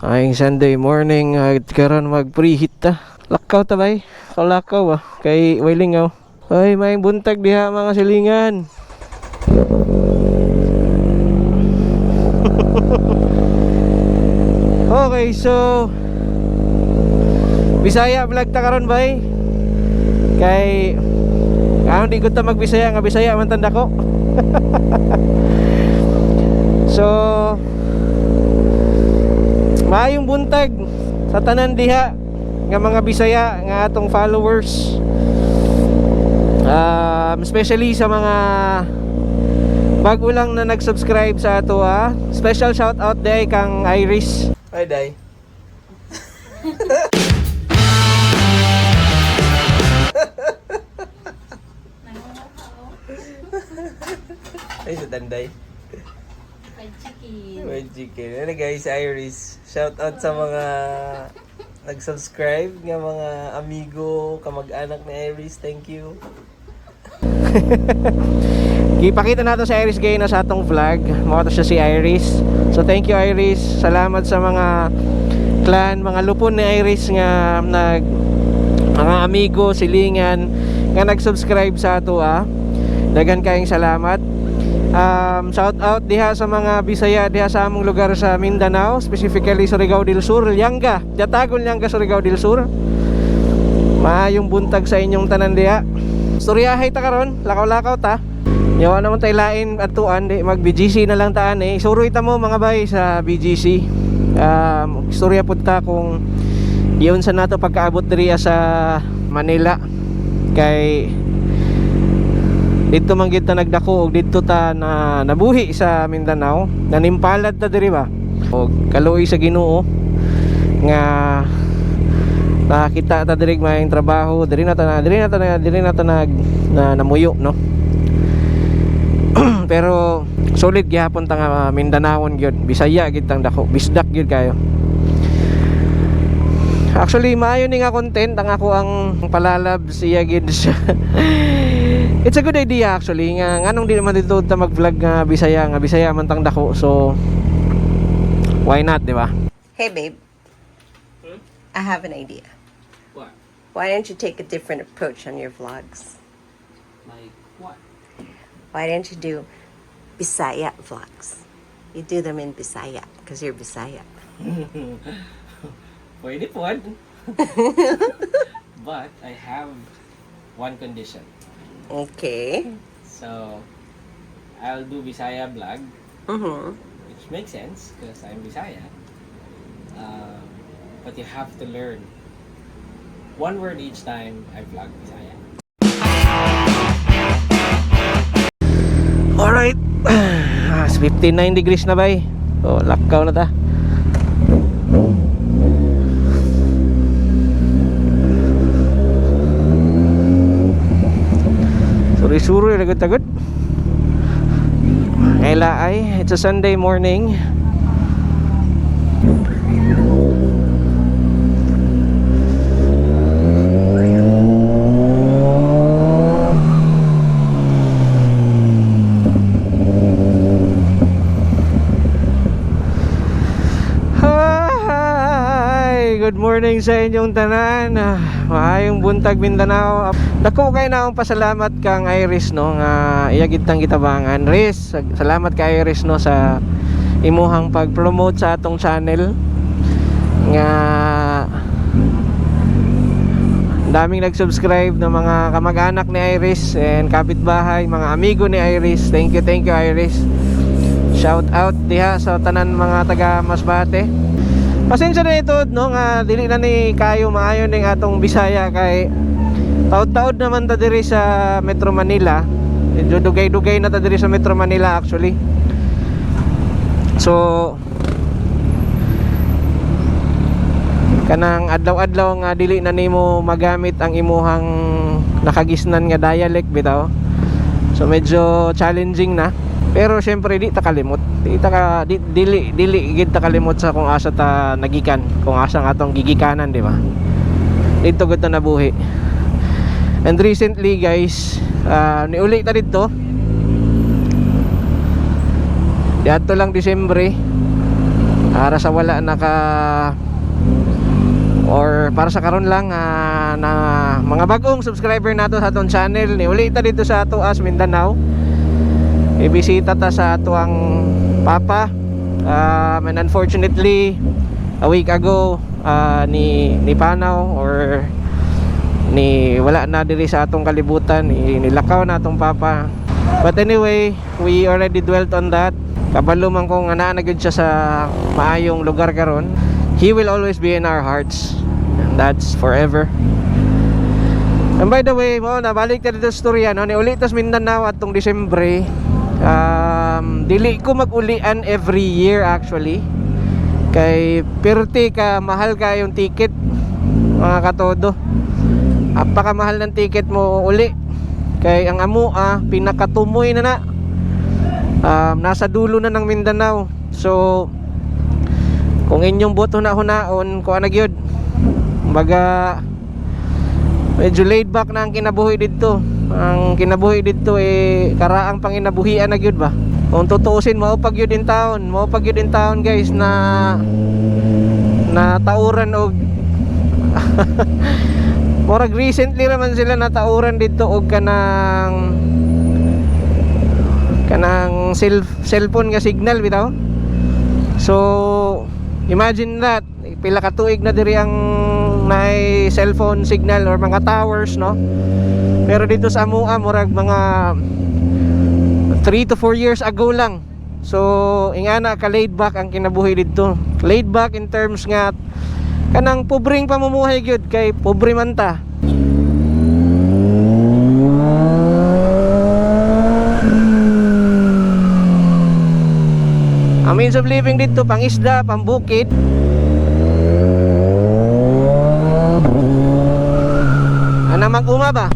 Ay, Sunday morning at karon mag preheat ta. Lakaw ta bay. Kalakaw ah kay Wailingaw. Ay, may buntag diha, mga silingan. Okay, so Bisaya vlog ta karon, bay. Kay di ko ta magbisaya nga Bisaya man tanda ko. So maayong buntag sa tanan diha nga mga Bisaya nga atong followers. Especially sa mga bago lang na nag-subscribe sa ato ah. Special shout out day kang Iris. Hi, Day. Ay, sa Danday. Fried chicken. Fried chicken. Ano guys, Iris. Shout out sa mga nag-subscribe nga mga amigo, kamag-anak ni Iris. Thank you. Gipakita nato si Iris gay na sa atong vlog. Mao to siya si Iris. So thank you, Iris. Salamat sa mga clan, mga lupon ni Iris nga nag mga amigo, silingan nga nag-subscribe sa ato ah. Daghan kayong salamat. Shout out diha sa mga Bisaya diha sa among lugar sa Mindanao, specifically Surigao del Sur, Lianga. Jatagon Lianga, Surigao del Sur. Maayong buntag sa inyong tanan diha. Storyahay ta karon, lakaw-lakaw ta. Yawa naman tayo lain atuan, di mag BGC na lang taan eh. Suroy ta mo, mga bay, sa BGC. Istorya pud ta kung yun sa nato pagkaabot diri sa Manila kay dito man gid ta nagdako og didto ta na nabuhi sa Mindanao, nanimpalad ta diri ba, og kaluoy sa Ginoo nga nakakita ta diri maayong trabaho diri na ta na diri na ta na diri na ta nag na, namuyo, no? Pero solid gihapon ta nga Mindanaon gyud, Bisaya gid tang dako, Bisdak gyud kayo. Actually, maayo ni nga content ang ako ang palalab siya gid siya. It's a good idea actually nga nganong di naman dito ta mag-vlog nga Bisaya man tang dako. So why not, di ba? Hey, babe. I have an idea. What? Why don't you take a different approach on your vlogs? Like what? Why don't you do Bisaya vlogs? You do them in Bisaya because you're Bisaya. Pwede po. But I have one condition. Okay. So I'll do Bisaya vlog, which makes sense because I'm Bisaya. But you have to learn one word each time I vlog Bisaya. Alright! It's 59 degrees na bay. Oh, lakaw na ta. Suri-suri lagod-tagod. Ngayon ay, it's a Sunday morning. Hi! Good morning sa inyong tanan. Maayong buntag, Mindanao. Dako kay na akong pasalamat kang Iris no nga iya gid tang gitabangan. Riz, salamat kay Iris no sa imuhang pag-promote sa atong channel nga daming nag-subscribe ng mga kamag-anak ni Iris and kapitbahay, mga amigo ni Iris. Thank you, Iris. Shout out diha sa tanan mga taga Masbate. Pasensya na ito no nga dili na ni kayo maayo ning atong Bisaya kay taod-taod naman ta diri sa Metro Manila. Medyo dugay-dugay na ta diri sa Metro Manila actually. So kanang adlaw-adlaw nga dili na nimo magamit ang imuhang nakagisnan nga dialect bitaw. So medyo challenging na. Pero syempre di ta kalimot. Di ta ka di, dili dili gid ta kalimot sa kung asa ta nagikan, kung asa nga atong gigikanan, di ba? Dito gud ta nabuhi. And recently guys, niuli ta didto. Diadto lang Disyembre. Para sa wala naka or para sa karon lang na mga bagong subscriber nato sa atong channel, ni uli ta dito sa ato as Mindanao. Ibisita ta sa ato ang papa. And unfortunately, a week ago ni panaw or ni wala na diri sa atong kalibutan, ni nilakaw na atong papa. But anyway, we already dwelt on that. Kabalo man ko nga naa na gyud siya sa maayong lugar karon. He will always be in our hearts and that's forever. And by the way, mo nabalik ta dito sa storya, no, ni uli tas Mindanao atong Disyembre. Dili ko mag-ulian every year actually. Kay pirti ka mahal kayong ticket, mga katodo. Apakamahal ng ticket mo uli. Kay ang amo pinakatumoy na na. Nasa dulo na ng Mindanao. So kung inyong boto na hunaon, kuha na gyud. Kumbaga medyo laid back na ang kinabuhi dito. Ang kinabuhi dito eh karaang panginabuhian na gyud ba. Kung tutuusin, mao pag gyud in town, mao pag gyud in town, guys, na na tauran og murag recently naman sila natauran dito og kanang cellphone nga signal bitaw. So imagine that, pila ka tuig na diri ang naay cellphone signal or mga towers, no? Pero dito sa Amua murag mga 3 to 4 years ago lang. So ingana ka laid back ang kinabuhi dito. Laid back in terms nga kanang pobreng pamumuhay gyud, kay pobre man ta. Ang means of living dito, pangisda, pambukid. Ana mag-uma ba?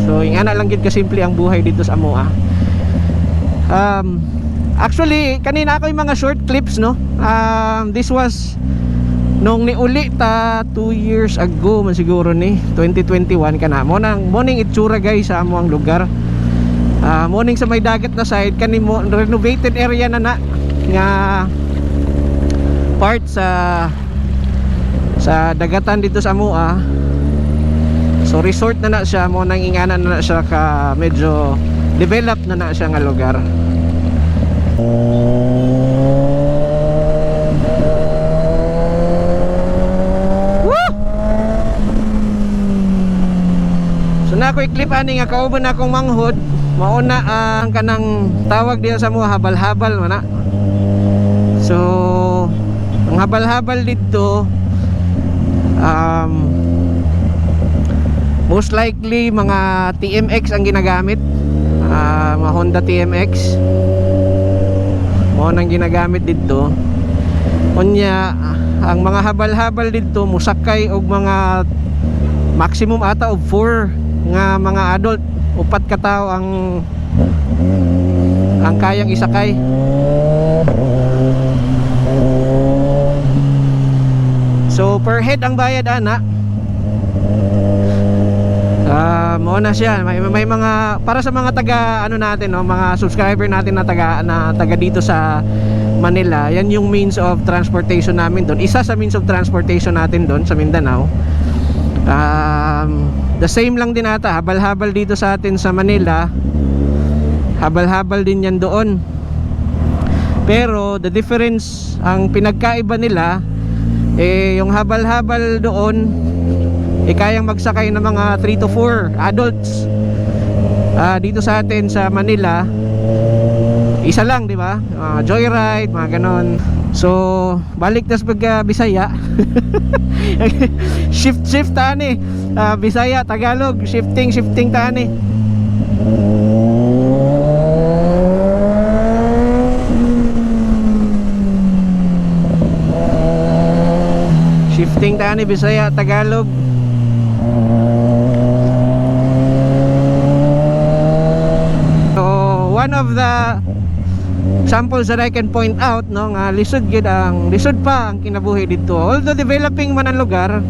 So ingana lang gid kasimple ang buhay dito sa Amoa. Actually, kanina ako yung mga short clips, no? This was nung niuli ta 2 years ago man siguro ni 2021 kana. Mo nang morning itsura, guys, sa amo ang lugar. Morning sa may dagat na side kani mo renovated area na na nga part sa dagatan dito sa Amoa. So resort na na siya mo nang ingana na na siya ka medyo develop na na siya nga lugar. Woo! So na ko clip ani nga kauban na akong manghod, mao na ang kanang tawag diya sa mga habal-habal man na. So ang habal-habal dito, most likely mga TMX ang ginagamit. Mga Honda TMX mao nang ginagamit dito. Unya ang mga habal-habal dito musakay og mga maximum ata og 4 nga mga adult, upat ka tao ang kayang isakay. So per head ang bayad ana. Mao na siya. May mga para sa mga taga ano natin, no, mga subscriber natin na taga dito sa Manila. Yan yung means of transportation namin doon. Isa sa means of transportation natin doon sa Mindanao. The same lang din ata, habal-habal dito sa atin sa Manila. Habal-habal din yan doon. Pero the difference, ang pinagkaiba nila eh yung habal-habal doon eh kayang magsakay ng mga 3 to 4 adults. Dito sa atin sa Manila, isa lang, di ba? Joyride, mga ganon. So, balik tas pagka Bisaya. Shift shift tani. Bisaya, Tagalog, shifting shifting tani. Shifting tani Bisaya, Tagalog. So, one of the examples that I can point out, no, nga lisod gid ang lisod pa ang kinabuhi dito. Although developing man ang lugar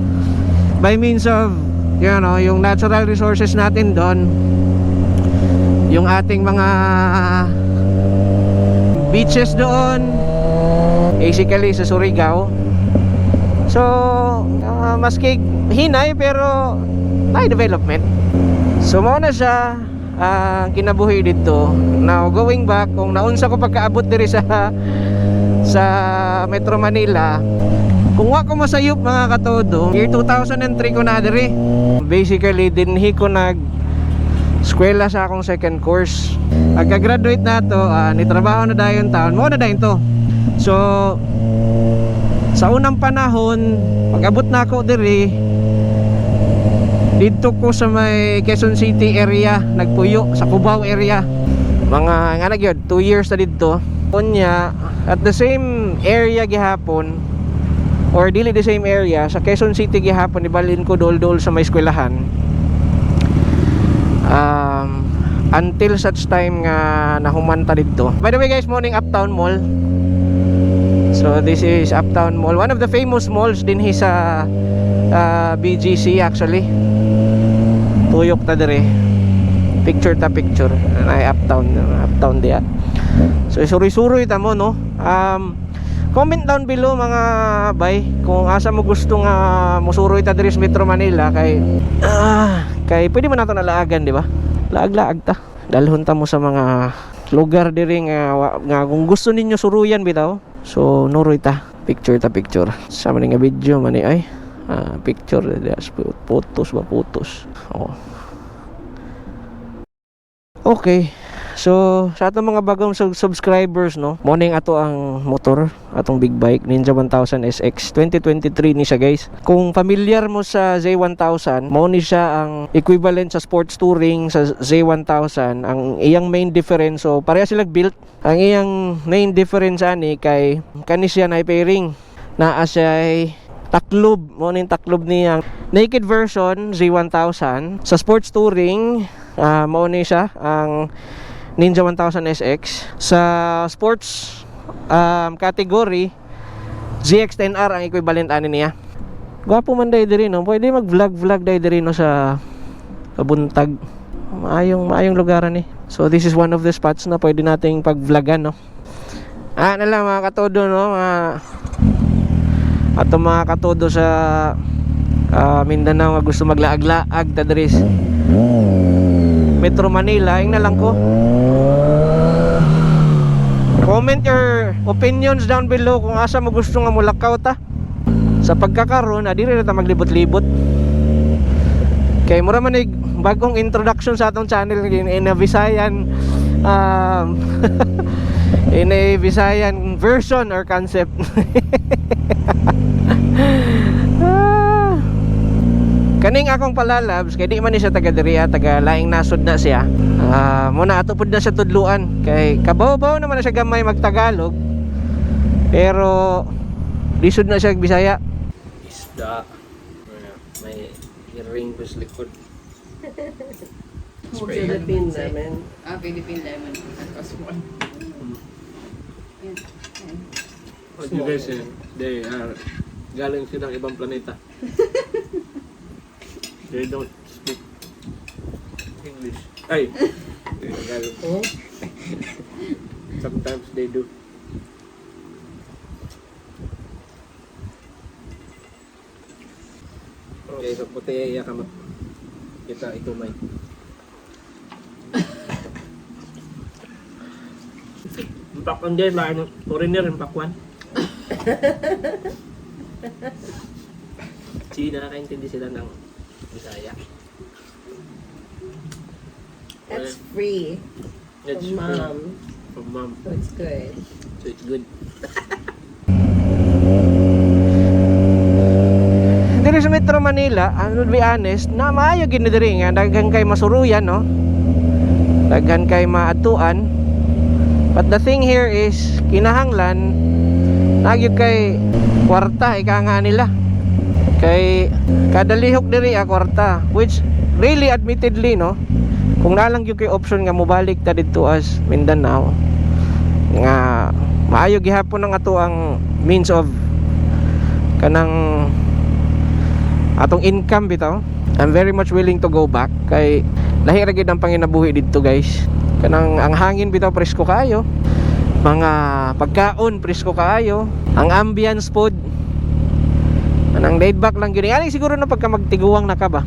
by means of yung natural resources natin doon, yung ating mga beaches doon, Basically sa Surigao. So, maski hinay pero may development. So mao na siya ang kinabuhi dito. Now going back, kung naunsa ko pagkaabot diri sa Metro Manila, kung wa ko masayop, mga katodo, year 2003 ko na diri. Basically dinhi ko nag eskwela sa akong second course. Pagka-graduate na to, ni trabaho na dayon taon, mao na dayon to. So sa unang panahon, pag-abot na ako diri, dito ko sa may Quezon City area nagpuyo, sa Cubao area. Mga nga na gyud, 2 years na dito. Unya, at the same area gihapon or dili the same area, sa Quezon City gihapon, ibalin ko dol-dol sa may eskwelahan until such time nga nahumanta dito. By the way guys, morning Uptown Mall. So this is Uptown Mall, one of the famous malls din hi sa BGC actually. Tuyok ta dire, picture ta picture ay Uptown, Uptown diya. So suroy-suroy ta mo, no? Comment down below, mga bay, kung asa mo gusto nga musuroy ta diri sa Metro Manila kay pwede man nato nalaagan, di ba? Laag-laag ta, dalhon ta mo sa mga lugar diri nga kung gusto ninyo suruyan bitaw. So nuroy ta, picture ta picture sa man nga video man ni ay picture diya, photos ba, photos. Oh. Okay. So, sa atong mga bagong subscribers, no? Morning ato ang motor, atong big bike, Ninja 1000 SX 2023 ni siya, guys. Kung familiar mo sa Z1000, mao ni siya ang equivalent sa sports touring sa Z1000. Ang iyang main difference, so pareha sila built. Ang iyang main difference ani kay kani siya na fairing. Naa siya taklob, mo ning taklob niya. Naked version Z1000 sa sports touring, mao ni siya ang Ninja 1000 SX. Sa sports category, ZX-10R ang equivalent ani niya. Gwapo man day diri, no? Pwede mag vlog vlog day diri, no, sa kabuntag. Maayong maayong lugar ni. So this is one of the spots na pwede nating pag-vlogan, no? Ah, na lang, mga katodo, no, mga ato mga katodo sa Mindanao nga gusto maglaag-laag ta diri sa Metro Manila, ing na lang ko. Comment your opinions down below kung asa mo gusto nga mulakaw ta. Sa pagkakaroon, diri na ta maglibot-libot. Kay mura man ig bagong introduction sa atong channel in a Visayan version or concept. Ah. Kaning akong palalabs kay di man ni siya taga diri, taga laing nasod na siya. Muna ato pud na siya tudluan kay kabaw-baw naman na siya gamay magtagalog. Pero lisod na siya Bisaya. Isda. May ring sa likod. Philippine lemon. Ah, Philippine lemon. That was one. Yan. Yan. What you guys say? They are galing silang ibang planeta. They don't speak English. Ay, Tagalog. Oh. Sometimes they do. Okay, so puti iya kamot. Kita ito may. Pakwan din, ano, foreigner yung pakwan. Si nakakaintindi sila ng Bisaya. That's free That's from mom. From mom. So it's good. So it's good. Diri sa Metro Manila, ano, to be honest, na maayo gid ni diri nga daghan kay masuruyan, no? Daghan kay maadtuan. But the thing here is kinahanglan nagyud kay kwarta, ika nga nila. Kay kada lihok diri a kwarta, which really admittedly, no, kung nalang gyud kay option nga mobalik ta didto as Mindanao nga maayo gihapon ang ato ang means of kanang atong income bitaw, I'm very much willing to go back kay lahi ra gyud ang panginabuhi didto, guys. Kanang ang hangin bitaw, presko kaayo. Mga pagkaon presko kaayo, ang ambience pod anang laid back lang gyud. Ani siguro na pagka magtiguang na ka ba.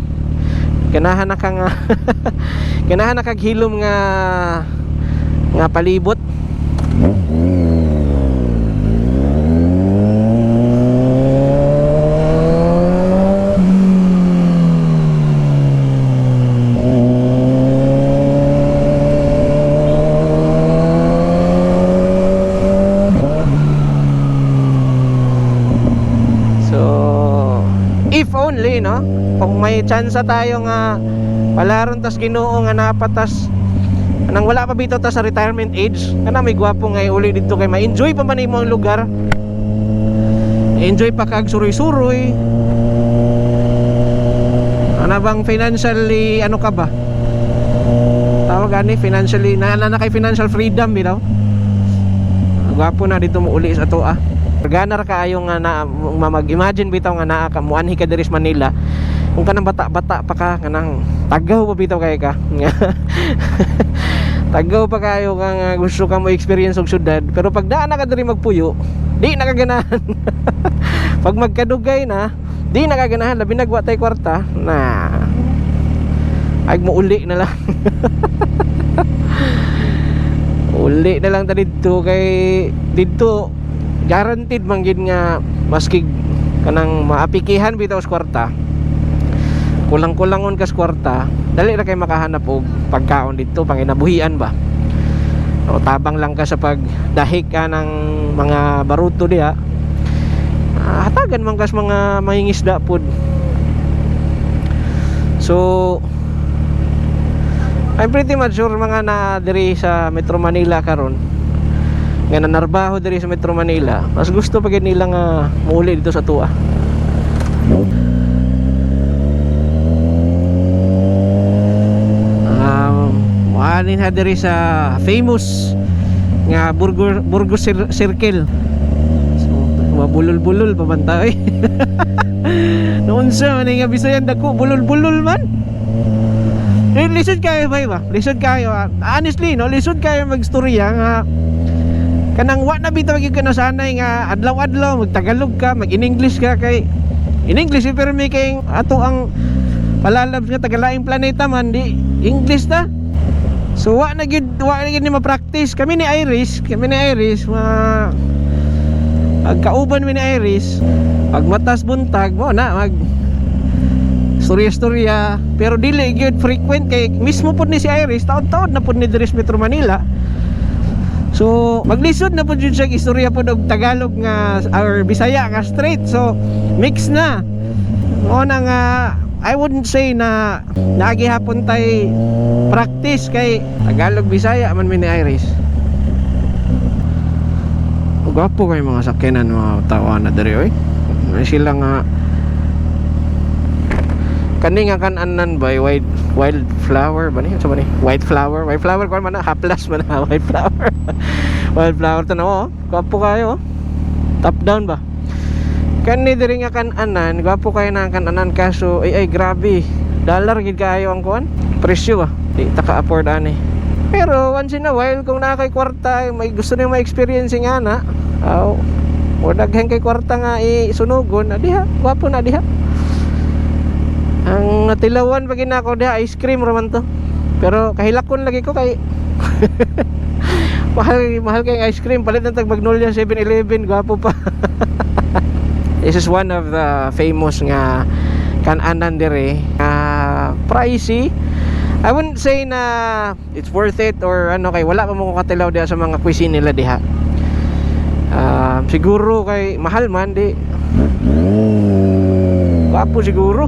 Ganahan na ka nga ganahan na kag hilom nga nga palibot. So, if only, no? Kung may chance tayo nga palaron tas Ginoo nga napatas anang wala pa bitaw ta sa retirement age, kana may gwapo nga uli didto kay ma-enjoy pa man nimo ang lugar. Enjoy pa kag suroy-suroy. Ano bang financially ano ka ba? Tawag ani financially na na, na kay financial freedom bitaw. Gwapo na dito mo uli sa ato ah. Ganar kaayo nga na mag-imagine bitaw nga naa ka muanhi ka diri sa Manila. Kung kanang bata-bata pa ka kanang tagaw pa bitaw kay ka. Tagaw pa kayo ka nga gusto ka mo experience og syudad, pero pag daan na ka diri magpuyo, di na ka ganahan. Pag magkadugay na, di na ka ganahan labi nagwa tay kwarta na. Ag mo uli na lang. Uli na lang ta didto kay didto guaranteed man gid nga maski kanang maapikihan bitaw sa kwarta, kulang-kulangon ka sa kwarta, dali ra kay makahanap og pagkaon didto panginabuhian ba, o tabang lang ka sa pagdahik ka ng mga baruto diha. Ah, hatagan man kas mga mangingisda pod. So I'm pretty much sure mga na diri sa Metro Manila karon nga nanarbaho diri sa Metro Manila, mas gusto pa gid nila nga muuli dito sa tuwa. Muanin ha diri sa famous nga Burger Burgos Circle. So, mabulol-bulol pa man tayo. Noon sa man nga Bisayan dako bulol-bulol man. Eh, lisod kayo ba ba? Lisod kayo. Ah. Honestly, no, lisod kayo magstorya nga kanang wa na bitaw gyud ka nasanay nga adlaw-adlaw magtagalog ka, mag-in-English ka kay in English eh, pero may kay ato ang palalabs nga tagalaing planeta man di English ta. So wa na gyud ni ma-practice kami ni Iris ma pagkauban mi ni Iris pag matas buntag mo na mag storya-storya pero dili gyud frequent kay mismo pud ni si Iris taod-taod na pud ni diri sa Metro Manila. So maglisod na pud jud siya istorya pud og Tagalog nga or Bisaya nga straight. So mix na. Mo na nga I wouldn't say na naagi hapon tay practice kay Tagalog Bisaya man mi ni Iris. Gwapo kay mga sakyanan mga tawa na diri oy. May sila nga kani nga kan-anan by wild wild flower ba ni? Ano ba ni? White flower, white flower kuan man na haplas man na white flower. Wild flower to na oh. Gwapo kayo oh. Top down ba? Kani diri nga kan-anan, gwapo kayo na ang kan-anan kaso ay ay grabe. Dollar gid kaayo ang kuan. Presyo ba? Di ta ka afford ani. Pero once in a while kung naa kay kwarta, may gusto niyo ma-experience nga na. Aw. O daghan kay kwarta nga isunugon, na diha, gwapo na diha. Ang natilawan pag ako diha ice cream raman to. Pero kahilakon lagi ko kay mahal mahal kay ice cream palit na tag Magnolia 7-Eleven gwapo pa. This is one of the famous nga kan-anan dire. Pricey. I wouldn't say na it's worth it or ano kay wala pa mo ko katilaw diha sa mga cuisine nila diha. Siguro kay mahal man di. Gwapo siguro.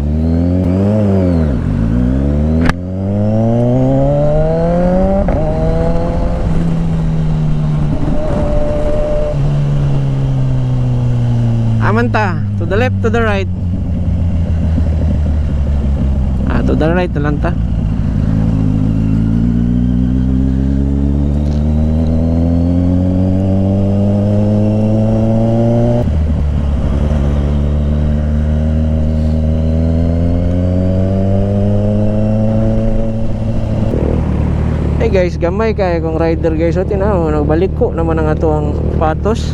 Amanta, to the left, to the right. Ah, to the right na lang ta. Hey guys, gamay kay kong rider, guys. So tinaw, nagbalik ko naman ang ato ang patos.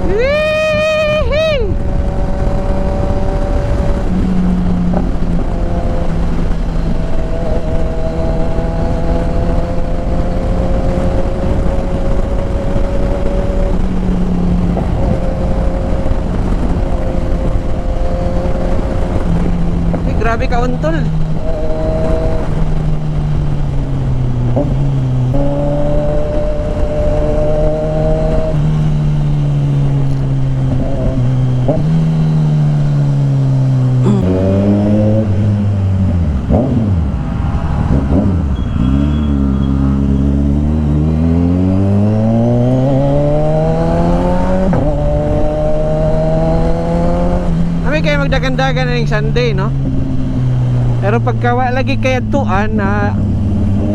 Wee-hee! Uy, grabe ka untol. Kami kayo magdagandagan na ng Sunday, no? Pero pagka wa lagi kay adtuan na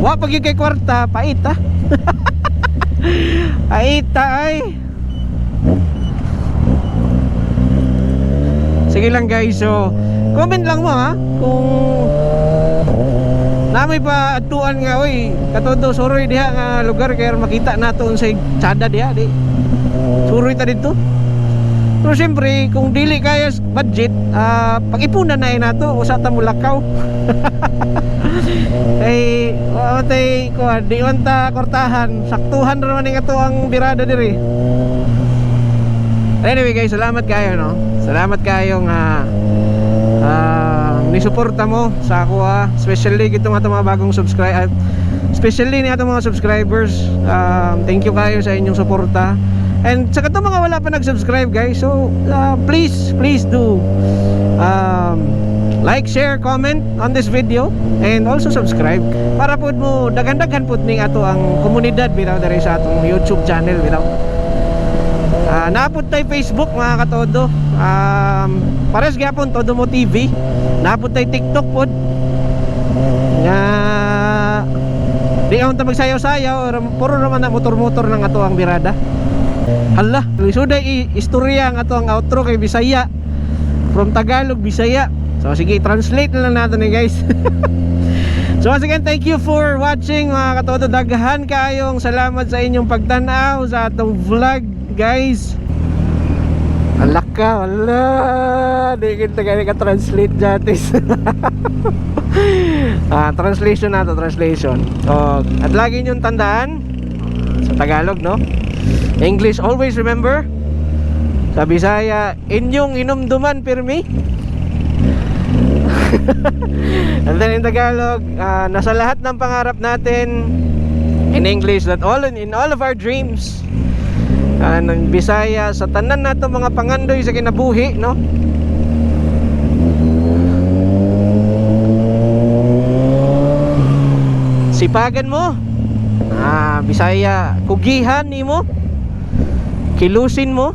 wa pag yun kay kwarta, pait ah. Pait ah, ay. Sige lang guys, so comment lang mo ha kung namoy pa adtuan nga oy katodo suroy diha nga lugar kay makita nato unsay tsada diha di. Suroy ta didto. Pero siyempre, kung dili kaya sa budget, pag-ipunan na nato, usa ta mo lakaw. Ay, wa tay kuan, di man ta kortahan, saktuhan ra man ning ato ang birada diri. Anyway guys, salamat kayo no. Salamat kayo nga ni-suporta mo sa ako ah. Especially gitong ato mga bagong subscribe, especially ni ato mga subscribers. Thank you kayo sa inyong suporta. And sa katong mga wala pa nag-subscribe guys, so please, please do like, share, comment on this video and also subscribe para pud mo daghan-daghan pud ning ato ang komunidad bitaw diri sa atong YouTube channel bitaw. Naapod tay Facebook mga katodo. Pares gyapon Todo Mo TV. Naapod tay TikTok pod. Nga di ako ta magsayaw-sayaw, puro naman na motor-motor ng ato ang birada. Hala, lisuday istorya ang ato ang outro kay Bisaya. From Tagalog, Bisaya. So sige, translate na lang natin eh guys. So once again, thank you for watching mga katodo. Daghan kayong salamat sa inyong pagtanaw sa atong vlog, guys. Alak ka, wala. Di kita kaya ka-translate jatis. Translation na to, translation. Oh, at lagi niyong tandaan sa Tagalog, no? English, always remember. Sa Bisaya, inyong inumduman pirmi. And then in Tagalog, nasa lahat ng pangarap natin. In English, that all in all of our dreams. And in Bisaya, sa tanan nato mga pangandoy sa kinabuhi, no? Sipagan mo. Bisaya, kugihan nimo. Kilusin mo.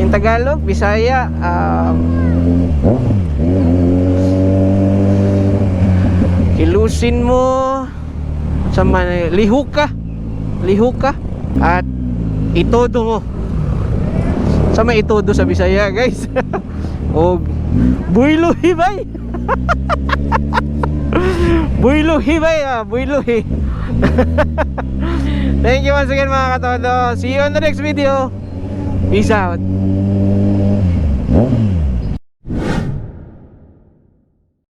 In Tagalog, Bisaya, kilusin mo sa man, lihuka. Lihuka at itodo mo. Sa may itodo sa Bisaya, guys. Og buylo hibay. Buylo hibay ah, buylo hi. Thank you once again mga katodo. See you on the next video. Peace out.